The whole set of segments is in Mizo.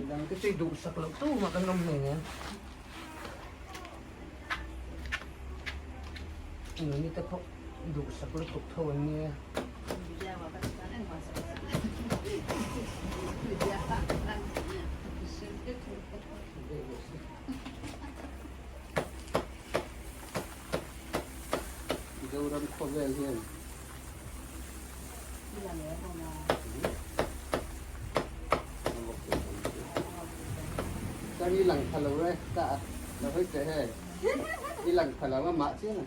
Midang te chu i duhsak loh tumah kan awm hleinem. Nuni te pawh duhsak lutuk tho an nia. Mizoram khawvel hian Chuan i lang pha lo e ta a lo hawi che hei i lang pha lo a mah chiang a.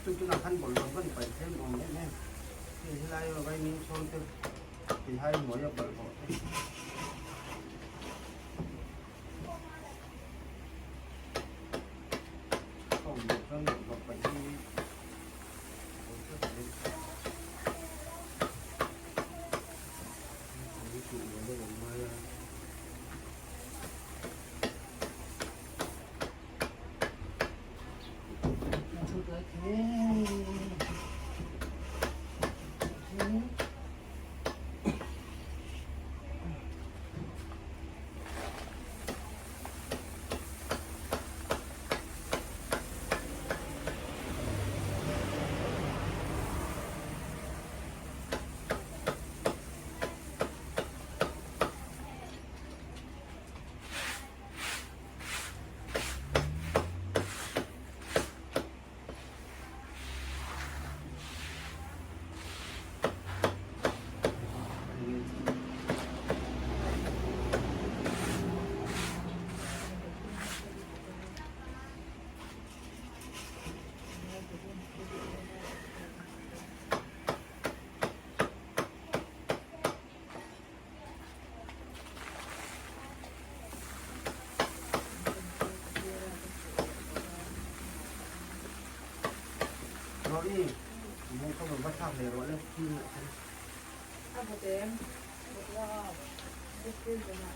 Chu tunah khan bawlhhlawh van paih tlem awm em em hei helai a vaimin chhawm te tihai hnuaia bawlhhlawh te. Rawh i mung kha rawn va thlak leh rawh le thil ah khan. A vawt em? Vawt lo a, vawt thil zawng ah.